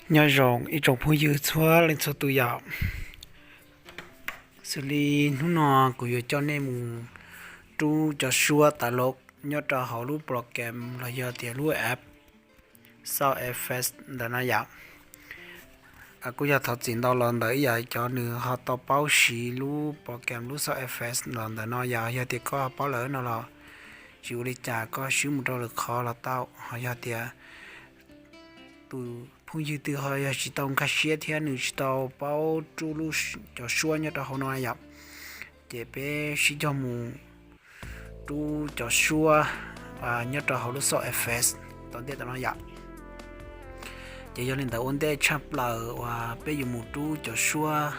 Nyob zoo ib tsoom phooj ywg txhua leej txhua tus yom. Xws li hnub no kuv yuav coj nej mus rub cov suab tas lov nyob rau hauv lub program los yog tias lub app Sound Effects ntawm no yom. Kuj yog thov txim ntau los ntawm ib yam cov nws ho tau paub siv lub program lub Sound Effects los ntawm no yom. Yog tias koj paub lawm no los tsis ua li cas, koj swb mus rau lwm qhov los tau. Ho yog tias tus phooj ywg twg ho yog tsis tau nkag siab thiab nws tsis tau paub rub lub, cov suab nyob rau hauv no yom, ces peb sib cog mus rub cov suab nyob rau hauv lub Sound Effects tom ntej tom no yom. Ces yog li ntawd ua ntej tshaj plaws uas peb yuav mus rub cov suab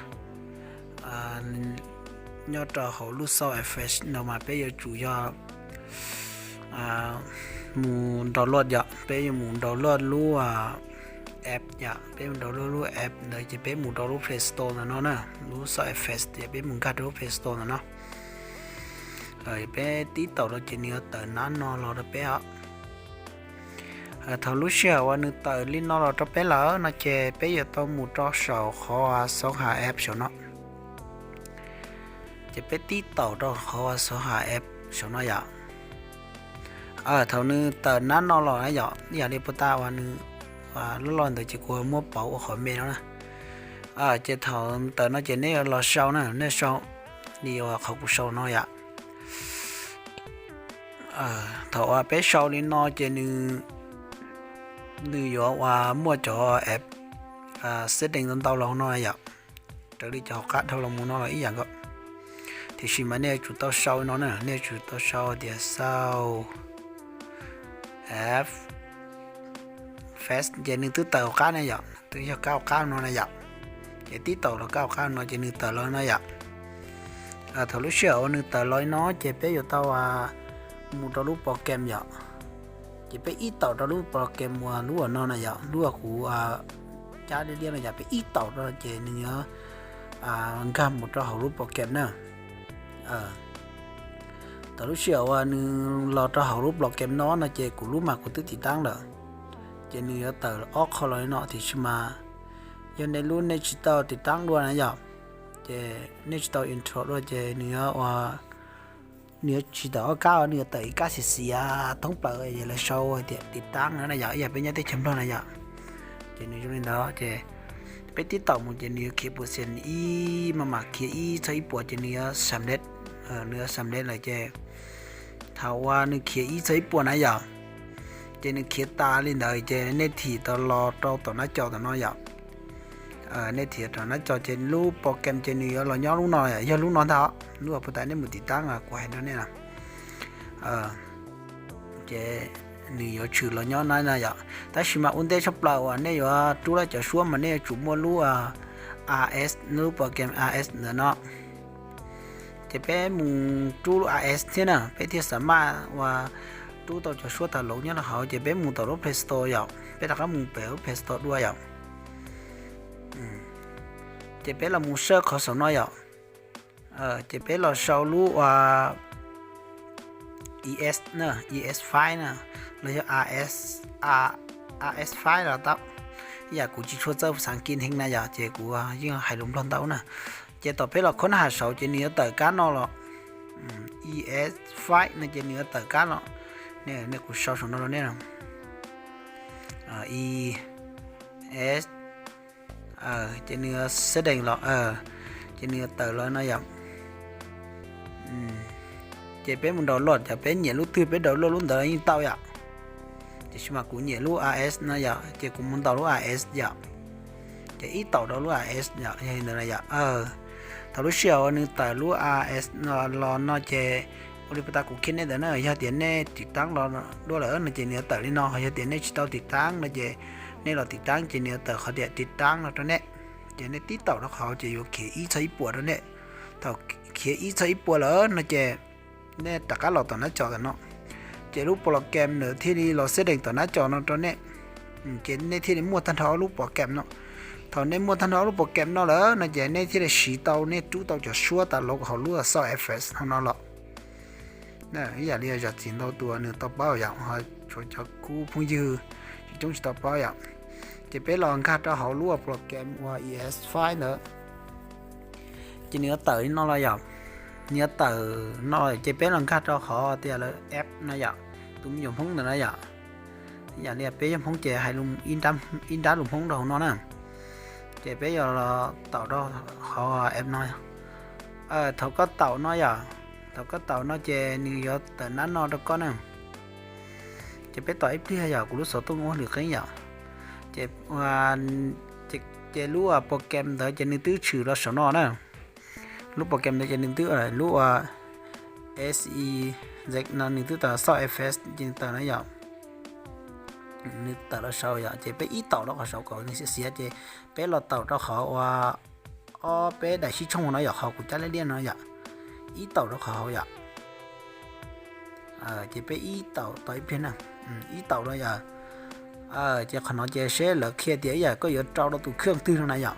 nyob rau hauv lub Sound Effects no mas peb yuav tsum yog mus download yom, peb yuav mus download lub app yom, peb mus download lub app ntawd ces peb mus rau lub Play Store ntawm no na, lub Sound Effects ces peb mus nkag rau lub Play Store ntawm no. Peb tib taum rau ces nws yuav tawm nab no los rau peb os. Thaum lub sij hawm uas nws tawm li no los rau peb lawm no ces peb yuav tau mus rau saum qhov Sound Effects app saum no. Ces peb tib taum rau qhov Sound Effects app saum no yom. Thaum nws tawm nab no los na yom, ib yam li puag ta uas nws loj loj ntawd ces kuv muab pauv ua qhov me no na. Ces thaum tawm no ces nej yuav los sau na, nej sau li uas qhov kuv sau no yom. Thaum uas peb sau li no ces nws yuav uas muaj cov app setting ntau ntau los no yom, raws li cov hauv qab dhau los mus no los ib yam nkaus. Tiam sis mas nej yuav tsum tau sau no na, nej yuav tsum tau sau tias Sound Effects ces nws twb tawm hauv qab na yom, twb yog kab hauv qab no na yom. Ces tib taum rau kab hauv qab no ces nws tawm los no yom. Thaum lub sij hawm uas nws tawm los no ces peb yuav tau mus rau lub program yom. Ces peb ib taum rau lub program uas lub uas no na yom, lub uas kuv cab liab liab no yom, peb ib taum rau ces nws yuav nkag mus rau hauv lub program na. Thaum lub sij hawm uas nws los rau hauv lub program no no ces kuv lub mas kuv twb tiv taab lawm, ces nws yuav tawm ob qho los li no, tiam sis mas yog nej lub nej tsis tau tiv taab dua na yom, ces nej tsis tau intro dua ces nws yuav ua, nws yuav tsis tawm ob kab, nws yuav tawm ib kab xiav xiav thoob plaws es lawv sau tias tiv taab no na yom, ib yam peb nyob teb chaws Nplog na yom. Ces nws zoo li ntawd ces peb tib taum mus ces nws yuav khiav pua xees ib, maj mam khiav ib txog ib puas ces nws yuav xam lej, nws yuav xam lej lawm ces thaum uas nws khiav ib txog ib puas na yom, ces nws khiav tas li ntawd ces nej thim tau los rau tom nab co tom no yom. Nej thim rau nab co ces lub program ces nws yuav los nyob lub no, yog lub no ntag, lub uas puag ta nej mus tiv taab kuv hais rau nej na. Ces nws yuav tshwm los nyob no na yom. Tab sis mas ua ntej tshaj plaws uas nej yuav rub lawv cov suab mas nej yuav tsum muaj lub A S, lub program A S ntawm no. Ces peb mus rub lub A S thiab na, peb thiaj xam maj uas rub tau cov suab tas lov nyob rau hauv. Ces peb mus tom lub Play Store yom, peb rov qab mus pem lub Play Store dua yom. Ces peb los mus search qhov saum no yom. Ces peb los sau lub uas E S na, E S five na, los yog A S, A S five los tau. Ib yam kuv tsis tshua txawj xav kis heev na yom, ces kuv yeej hais lus Nplog ntau na. Ces tom peb los khob nab has saud ces nws yuav tawm kab no los, E S five no ces nws yuav tawm kab no. Nej, kuv sau saum no rau nej no. E S, ces nws yuav setting los, ces nws yuav tawm los no yom. Ces peb mus download, yog peb nyiam lub twg peb download lub ntawd yeej tau yom. Tiam sis mas kuv nyiam lub A S no yom, ces kuv mus ntaus lub A S yom. Ces ib taum rau lub A S yom, yog li ntawd na yom. Thaum lub sij hawm uas nws tawm lub A S no los no ces ua li puag ta kuv qhia nej ntawd na, yog tias nej tiv taab los dua lawm no ces nws yuav tawm li no, yog tias nej tsis tau tiv taab no ces nej los tiv taab ces nws yuav tawm qhov tias tiv taab no rau nej. Ces nej tib taum rau qhov ces yuav khiav ib txog ib puas rau nej. Thaum khiav ib txog ib puas lawm no ces nej rov qab los tom nab co tam no, ces lub program nws thiaj li los setting tom nab co no rau nej. Ces nej thiaj li muaj tag nrho ob lub program no. Thaum nej muaj tag nrho ob lub program no lawm no ces nej thiaj li siv tau, nej rub tau cov suab tas lov hauv lub Sound Effects hauv no los. Ib yam li zam txim ntau tus nws tau paub yom, ho tshuav cov kuv phooj ywg coob tsis tau paub yom. Ces peb los nkag rau hauv lub program uas E S Finder ntawd, ces nws yuav tawm li no los yom. Nws yuav tawm no ces peb los nkag rau qhov tias lawv app no yom, tus me nyuam Hmoob ntawd no yom. Yam li peb yog Hmoob ces hais ib nrab lus Hmoob rau hauv no na. Ces peb yuav los taum rau qhov app no. Thaum koj taum no yom, thaum koj taum no ces nws yuav tawm nab no rau koj na. Ces peb tos ib pliag yom, kuv lub xov tooj ua lwm qeeb yom. Ces lub program ntawd ces nws twb tshwm los saum no na. Lub program ntawd ces nws twb, lub uas S E Z no nws twb tawm sound effect ces nws tawm no yom. Nws tawm los saud yom, ces peb ib taum rau qhov saud kom nws xiav xiav ces peb los taum rau qhov uas ob peb daim sib tshooj no yom, qhov kuv cab liab liab no yom. Ib taum rau qhov hauv yom. Ces peb ib taum tos ib pliag na, ib taum rau yom. Ces qhov no ces seb lawv qhia tias ib yam koj yuav rau rau tus kheej twg no na yom.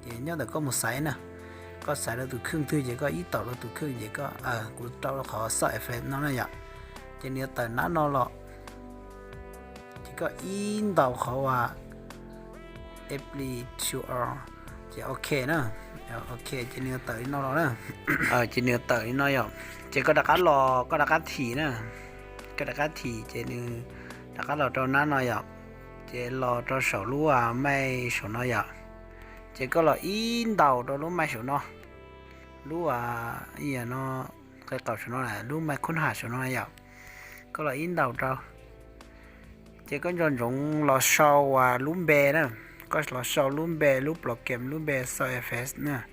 Ces nyob ntawm koj mus xaiv na, koj xaiv rau tus kheej twg ces koj ib taum rau tus kheej ces koj, kuv rau rau qhov sound effect no na yom. Ces nws yuav tawm nab no los, ces koj ib ntaus qhov uas apply to all, ces ok na. Ok ces nws yuav tawm li no los na. Ces nws yuav tawm li no yom. Ces koj rov qab los, koj rov qab thim na. Koj rov qab thim ces nws rov qab los rau nab no yom. Ces los rau saum lub maij saum no yom. Ces koj los ib ntaus rau lub maij saum no, lub no, qe qaum saum no, lub maij khub ham saum no yom. Koj los ib ntaus rau, ces koj nco ntsoov los sau uas lub npe na. Koj los sau lub npe, lub program lub npe sound effect na.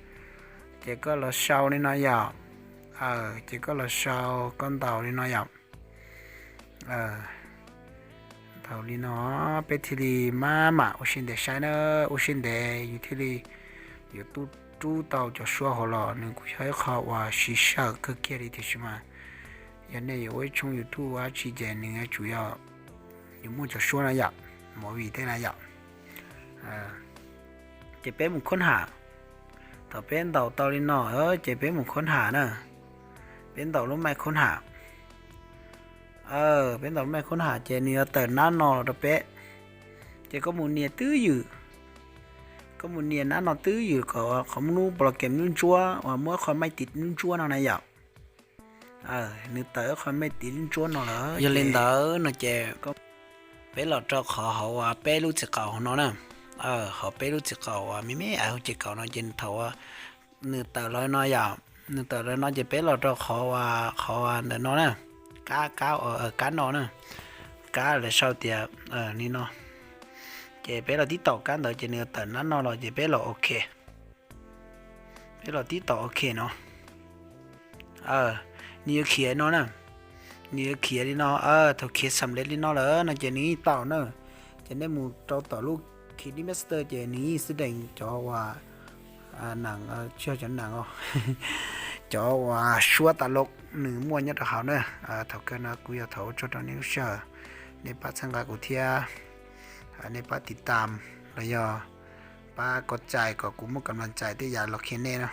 Ces koj los sau li no yom. Ces koj los sau, koj ntaus li no yom. Ntaus li no, peb thiaj li maj mam ua siab ntev saib na, ua siab ntev yus thiaj li yuav tu, rub tau cov suab hauv los. Nws kuj yog ib qho uas siv sij hawm kawg kiag li tiam sis mas yog nej yuav ua ib tshooj YouTube dab tsi ces nws yuav tsum yog yuav muaj cov suab na yom, movie tej na yom. Ces peb mus khub ham, thaum peb ntaus tau li no, ces peb mus khub ham na. Peb ntaus lub maij khub ham. Peb ntaus lub maij khub ham ces nws yuav tawm nab no los rau peb. Ces koj mus nias twb ywm, koj mus nias nab no twb ywm kom qhov muaj lub program lub ntsuab uas muaj ib qho maij tiv lub ntsuab no na yom. Nws tawm ib qho maij tiv lub ntsuab no lawm. Yog li ntawd no ces peb los rau qhov hauv uas peb lub txiv qaum hauv no na. Hauv peb lub txiv qaum uas me me hauv ces kaum no ces thaum uas nws tawm los no yom, nws tawm los no ces peb los rau qhov, qhov ntawm no na, kab, kab, kab no na, kab lawv sau tias li no. Ces peb los tib taum kab ntawd ces nws tawm nab no los ces peb los ok. Peb los tib taum ok no. Nws yuav khiav no na, nws yuav khiav li no. Thaum khiav xam lev li no lawm no ces nws yeej tau na. Ces nej mus rau tom lub KineMaster ces nws yeej xib dees cov uas nees, tsis yog cov nees, cov uas suab tas loo nws muaj nyob rau hauv na. Thaum kawg no kuv yog thaum ua tsaug rau nej lub sij hawm, nej pab txhawb nqa kuv thiab, nej pab tiv tam los yog pab kov cai kom kuv muaj kam laj cai tej yam los qhia nej na.